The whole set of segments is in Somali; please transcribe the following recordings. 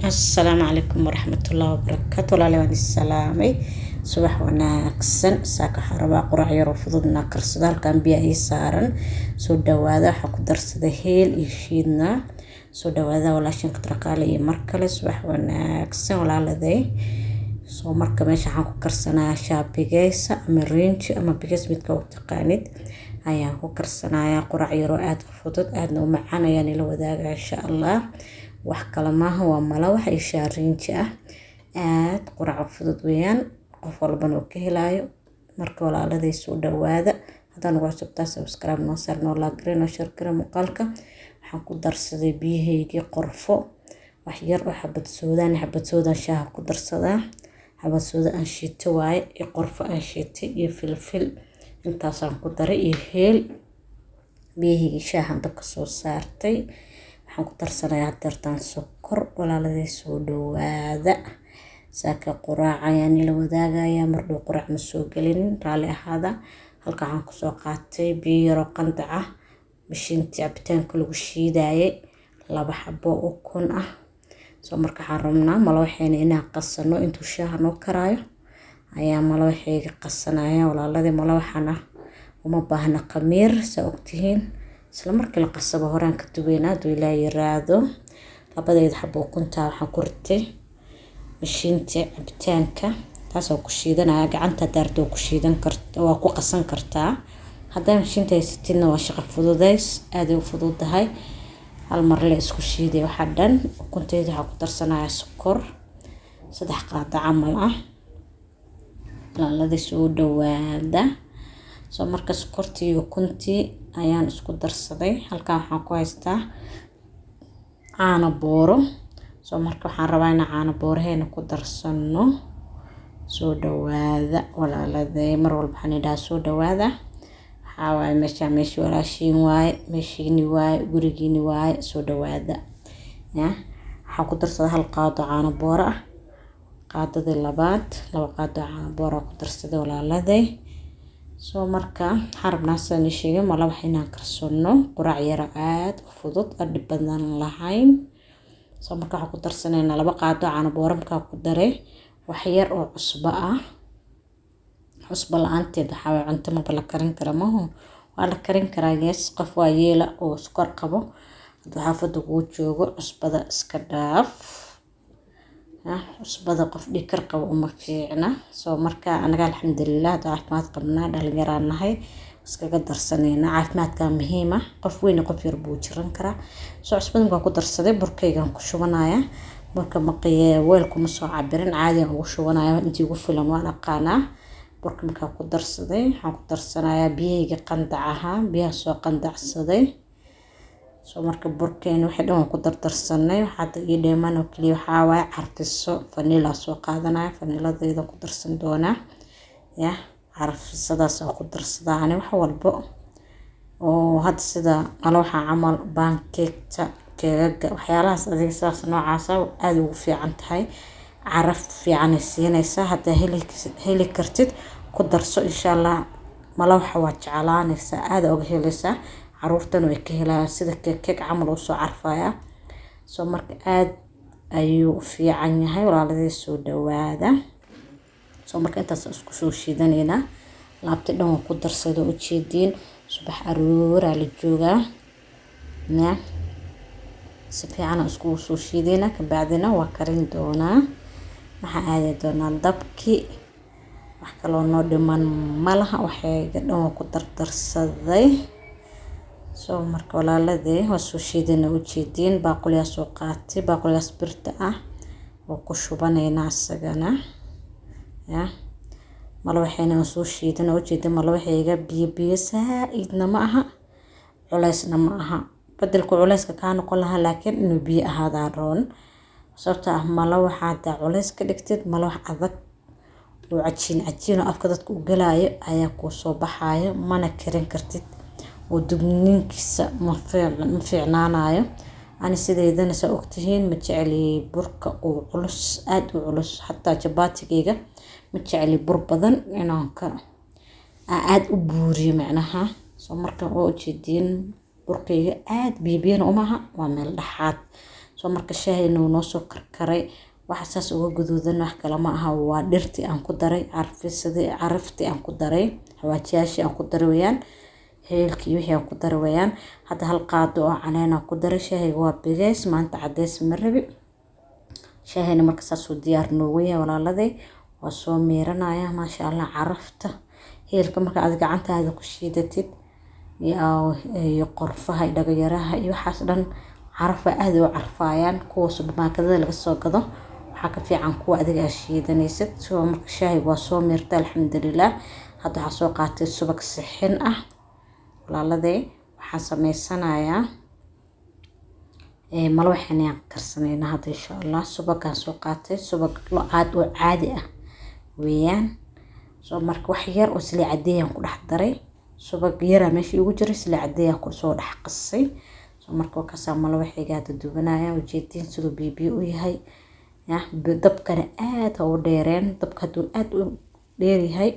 Asalaamu calaykum waraxmatullaahi wabarakaatu. Walaalahay, waan is salaamay. Subax wanaagsan. Saaka waxaan rabaa quraac yaroo fudud inaan karsado. Halkan biyo ii saaran. Soo dhawaada. Waxaa ku darsaday heel iyo shiidna. Soo dhawaada, walaashin Qadraqaale iyo mar kale subax wanaagsan, walaaladay. Soo marka meesha waxaan ku karsanayaa shaah bigeysa ama rinji ama bigeys, midka u taqaanid ayaan ku karsanayaa. Quraac yaroo aada u fudud, aadna u macaan ayaan ila wadaagaa, insha Allah. Wax kale maaha, waa malawax iyo shaah rinji ah. Aada quraac fudud weeyaan, qof walbana uu ka helaayo. Marka walaaladay, soo dhawaada. Haddaan ugu cusubtaa, subscribe noo saar, noo like garee, noo share garee muuqaalka. Waxaan ku darsaday biyahaygii, qorfo, wax yar oo xabad soodaan. Xabad soodaan shaaha ku darsadaa. Xabad sooda aan shiito waaye iyo qorfo aan shiitay iyo filfil, intaasaan ku daray iyo heel. Biyahaygii shaahan dabka soo saartay. Waxaan ku darsanayaa hadeertaan sokor. Walaaladay, soo dhawaada. Saaka quraac ayaan ila wadaagayaa. Mardhow quraac ma soo gelinin, raalli ahaada. Halka waxaan kusoo qaatay biyo yaroo qandac ah, mashiintii cabitaanka lagu shiidayay, laba xabo ukun ah. Soo marka waxaan rabnaa malawaxeena inaan qasano. Intuu shaaha noo karaayo ayaa malawaxeyga qasanaya. Walaaladii, malawaxana uma baahna khamiir, saa ogtihiin. Isla markii la qasabo horaan ka duweynaa, hadduu Ilaa yiraahdo. Labadeeda xabo ukuntaa waxaan ku ritay mashiinta cabitaanka, taasoo ku shiidanaya. Gacanta daarta waa ku shiidan karta, waa ku qasan kartaa. Haddaa mashiinta haysatidna waa shaqo fududeys, aaday u fududahay. Hal mar le isku shiiday waxaa dhan. Ukunteeda waxaa ku darsanayaa sokor, 3 qaado camal ah. Walaaladii, soo dhawaada. Soo marka sokortii iyo ukuntii ayaan isku darsaday. Halkan waxaan ku haystaa caano booro. Soo marka waxaan rabaa inaan caano booraheena ku darsano. Soo dhawaada, walaaladay. Mar walba waxaan idhahaa soo dhawaada. Waxaa waaye meeshaa meeshii walaashiin waaye, meeshiini waaye, gurigiini waaye. Soo dhawaada. Ya, waxaan ku darsaday hal qaado caano booro ah, qaadadii labaad, 2 qaado caano booro ku darsaday, walaaladay. Soo marka waxaan rabnaa, sidaan ii sheegay, malawax inaan karsano. Quraac yaro aada u fudud, aan dhib badan lahayn. Soo marka waxaan ku darsanaynaa 2 qaado caano booro. Markaa ku daray wax yar oo cusbo ah. Cusbo la-aanteed waxaa waye cunto maba la karin kara maho. Waa la karin karaa, yes, qof waa yeela oo sokor qabo hadduu xaafadda kuu joogo, cusbada iska dhaaf. Cusbada qof dhiig kar qabo uma fiicna. Soo marka anaga, alxamdulilah, hadda caafimaad qabnaa, dhalinyaraan nahay, iskaga darsanayna. Caafimaadka muhiim ah, qof weyn iyo qof yar buu jiran karaa. Soo cusbada markaan ku darsaday, burkaygaan ku shubanaya. Burka maqiye, weelkuma soo cabirin, caadiyan ugu shubanaya. Intii ugu filan waan aqaanaa. Burka markaan ku darsaday, waxaan ku darsanayaa biyahayga qandac ahaa, biyaha soo qandacsaday. Soo marka burkeeni wixii dhan waan ku dardarsanay. Waxaa ii dheeman oo keliya waxaa waaye carfiso, vanilla soo qaadanaya. Vaniladayda ku darsan doonaa. Ya, carfisadaas oo ku darsadaa ani wax walbo oo hadda, sida malawaxa camal, pancake-ta, keegaga, waxyaalahaas adiga sidaas noocaasa aada ugu fiican tahay, caraf fiicanay siinaysaa. Haddaa heli kartid, ku darso, insha Allah. Malawaxa waa jeclaanaysaa, aada uga helaysaa, caruurtana way ka helayaan. Sida keeg keeg camal usoo carfaya. Soo marka aada ayuu u fiican yahay. Walaaladii, soo dhawaada. Soo marka intaas isku soo shiidanaynaa. Laabti dhan waan ku darsado, ujeediin. Subax arooraa la joogaa. Ya, si fiican iskugu soo shiidaynaa, kabacdina waa karin doonaa. Waxaan aadi doonaa dabkii. Wax kaloo noo dhiman malaha, waxayga dhan waan ku dardarsaday. Soo marka walaaladii, waa soo shiidana, ujeediin. Baaquliyaa soo qaatay, baaquligaas birta ah oo ku shubanaynaa isagana. Ya, malawaxayna waan soo shiidana, ujeedin. Malawaxayga biyo biyo saa-idna ma aha, culeysna ma aha. Bedelku culeyska kaa noqon lahaa, laakiin inuu biyo ahaadaa roon, sababtoo ah malawaxa hadaa culeys ka dhigtid, malawax adag oo cajiin cajiin oo afka dadka u galaayo ayaa kuu soo baxaayo, mana karin kartid oo dubniinkiisa ma fiicnaanayo. Ani sideedana, saa ogtihiin, ma jecli burka uu culus, aada u culus. Xataa jabaatigayga ma jecli bur badan inaan ka aada u buuriyo macnaha. Soo marka waa ujeediin, burkayga aada biyo biyana uma aha, waa meel dhexaad. Soo Soo marka shaahina wuu noo soo karkaray. Waxa saas uga guduudan wax kale ma aha, waa dhirtii aan ku daray, carfisadii, caraftii aan ku daray, xawaajiyaashii aan ku daray weeyaan, heelkii wixii aan ku daray weeyaan. Hadda hal qaado oo caleen aan ku daray. Shaahiga waa bigeys maanta, cadeys ma rabi shaahina. Marka saasuu diyaar noogu yahay, walaaladay. Waa soo miiranaya, maasha Allah. Carafta heelka marka aad gacantaada ku shiidatid iyo qorfaha iyo dhagayaraha iyo waxaas dhan, carafa aad u carfaayaan. Kuwa subarmarketyada laga soo gado waxaa ka fiican kuwa adiga aad shiidanaysid. Soo marka shaahiga waa soo miirtay, alxamdulilah. Hadda waxaa soo qaatay subag sixin ah, walaaladay. Waxaan sameysanayaa malawaxan ayaan karsanaynaa hadda, insha Allah. Subagaan soo qaatay, subag lo-aad oo caadi ah weeyaan. Soo marka wax yar oo saliid cadeeyaan ku dhex daray. Subag yaraa meesha igu jiray, saliid cadeeyaan kusoo dhex qasay. Soo marka wakaasaa malawaxiga hadda dubanaya. Ujeediin siduu biyo biyo u yahay. Dabkana aad ha u dheereen. Dabka hadduu aad u dheer yahay,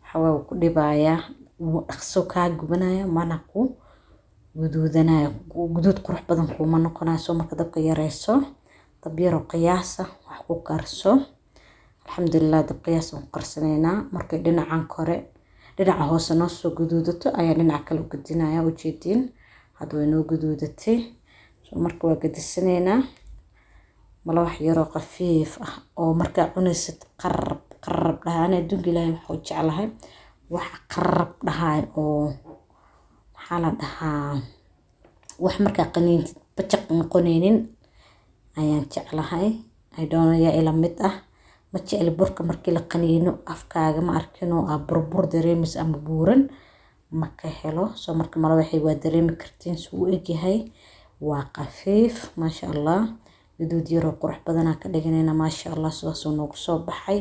waxaa wuu ku dhibayaa, wuu dhaqso kaa gubanaya, mana ku guduudanaya, guduud qurux badan kuuma noqonayo. Soo marka dabka yareyso, dab yaroo qiyaasa wax ku karso. Alxamdulilah, dab qiyaas aan ku karsanaynaa. Markay dhinacan kore, dhinaca hoose noo soo guduudato ayaa dhinaca kale u gedinaya. Ujeediin, hadda way noo guduudatay. Soo marka waa gedisanaynaa. Malawax yaroo khafiif ah oo markaa cunaysid qarab qarab dhahaa. Ani adduunka Ilaahay waxaa u jeclahay wax qarab dhahaay oo maxaa la dhahaa, wax markaa qaniintid bajaq noqonaynin ayaan jeclahay. I don't know yaa ila mid ah. Ma jecli burka markii la qaniino afkaaga ma arkin oo aa burbur dareemaysa ama buuran, ma ka helo. Soo marka malawaxii waa dareemi kartiin suu u egyahay, waa khafiif, maasha Allah. Gaduud yaroo qurux badanaa ka dhiganayna, maasha Allah. Sidaasuu noogu soo baxay.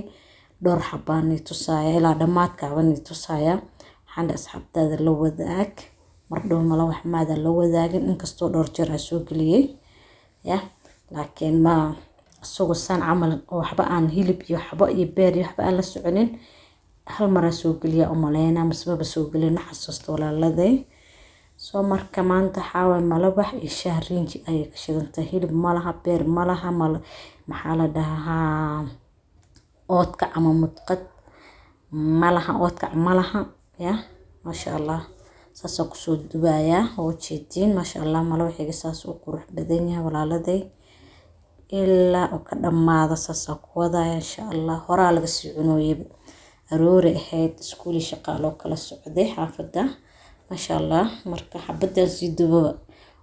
Dhowr xabaan nii tusaaya, ilaa dhammaadkaaba nii tusaaya. Waxaan dhahay asxaabtaada la wadaag. Mar dhow malawax maada la wadaagin, inkastoo dhowr jeer aan soo geliyey ya, laakiin ma isagoo saan camal oo waxba aan hilib iyo waxba iyo beer iyo waxba aan la soconin. Hal maraa soo geliya umaleynaa, masmaba soo gelin, ma xasuusto, walaaladay. Soo marka maanta waxaa waaye malawax iyo shaah rinji ayay ka shidantahay. Hilib malaha, beer malaha, maxaa la dhahaa, oodkac ama mudqad malaha, oodkac malaha ya, maasha Allah. Saasaan kusoo dubayaa oo jeediin, maasha Allah. Malawaxiga saas u qurux badan yahay, walaaladay, ilaa uu ka dhammaado saasaan ku wadaya, insha Allah. Horaa laga sii cunooyay, aroori ahayd, iskuuli shaqaa loo kala socday xaafadda, maasha Allah. Marka xabadaan sii dubaba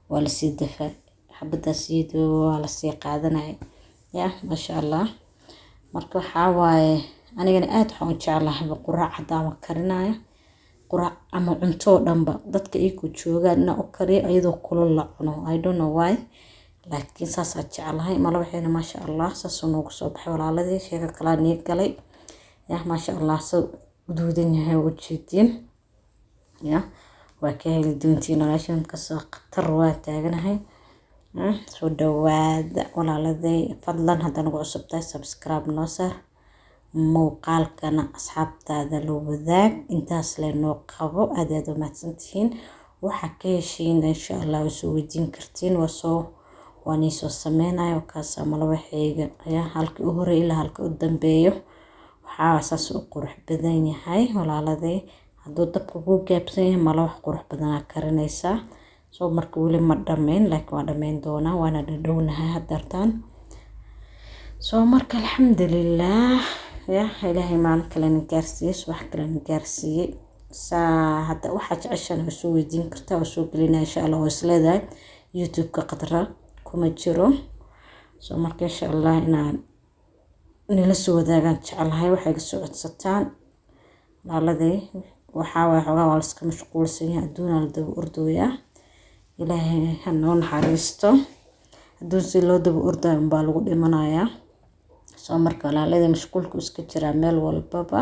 waa lasii dafaa, xabadaan sii dubaba waa lasii qaadanaya ya, maasha Allah. Marka waxaa waaye anigana aad waxaan u jeclahay quraac haddaan karinayo, quraac ama cunto oo dhanba, dadka iyagu joogaan inaan u kariyo iyadoo kulul la cuno. I don't know why, laakiin saasaa jeclahay. Malawaxiina, maasha Allah, saasuu noogu soo baxay, walaaladii. Sheeko kalaa nii galay ya, maasha Allah. Soo guduudan yahay, ujeediin ya, waa ka heli doontiin noloshan kasoo khatar waa taaganahay. Soo dhawaada, walaaladay. Fadlan haddaa nagu cusub tahay, subscribe noo saar, muuqaalkana asxaabtaada la wadaag. Intaas le noo qabo. Aad aad u mahadsantihiin. Waxaa ka heshiin, insha Allah, waa soo weydiin kartiin, waa soo waan iisoo sameynaya. Kaasa malawaxayga ayaa halkii u horey ilaa halka u dambeeyo. Waxaa saas u qurux badan yahay, walaaladay. Hadduu dabka kuu gaabsan yahay, malawax qurux badanaa karinaysaa. Soo marka weli ma dhameyn, laakiin waa dhameyn doonaa, waana dhadhownahay hadeertaan. Soo marka alxamdulilah ya, Ilaahay maalin kalena gaarsiiyey, subax kalena gaarsiiyey. Saa hadda waxaa jeceshaan waa soo weydiin kartaa, waa soo gelinaa, insha Allah. Waa isleedahay YouTube-ka qadra kuma jiro. Soo marka insha Allah inaan nila soo wadaagaan jeclahay waxay ga soo codsataan, walaaladey. Waxaa waay xoogaa waa la iska mashquulsan yahay, adduunaa la daba ordooyaa. Ilaahay ha noo naxariisto. Adduun si loo daba ordayo unbaa lagu dhimanayaa. Soo marka walaaladey, mashquulku iska jiraa meel walbaba,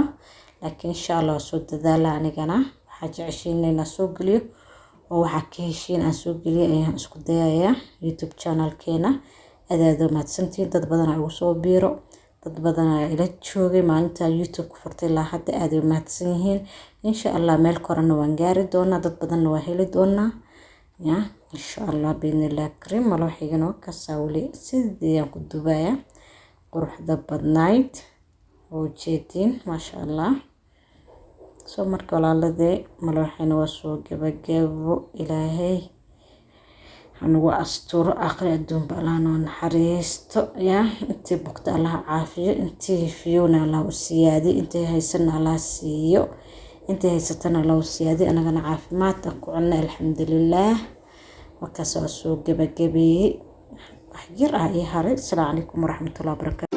laakiin insha Allah waa soo dadaala. Anigana waxaa jeceshiin inaan soo geliyo oo waxaa ka heshiin aan soo geliyo ayaan isku dayayaa YouTube channelkeena. Aad aad u mahadsantihiin. Dad badan aa igu soo biiro, dad badan ayaa ila joogay maalinta YouTube ku furtay ilaa hadda. Aad ay u mahadsan yihiin. Insha Allah meel korena waan gaari doonaa, dad badanna waa heli doonaa ya. Insha Allah, biidnillahi kariim. Malawaxaygana waa kaasaa, weli sidii aan ku dubaya quruxda badnayd oo ujeediin, maasha Allah. Soo marka walaaladee, malawaxayna waa soo gabagabo. Ilaahay hanugu asturo, aakhiri adduunba Allah noo naxariisto. Yaa intii bugta Allah caafiyo, intii fiyowna Allah u siyaadiyo, intii haysana Allah siiyo, intii haysatana Allah u siyaadiyo, anagana caafimaad aan ku cunna, alxamdulilaah. Markaas waa soo gabagabeeyey, wax yar ah ii haray. Asalaamu calaykum waraxmatullahi wabarakaatu.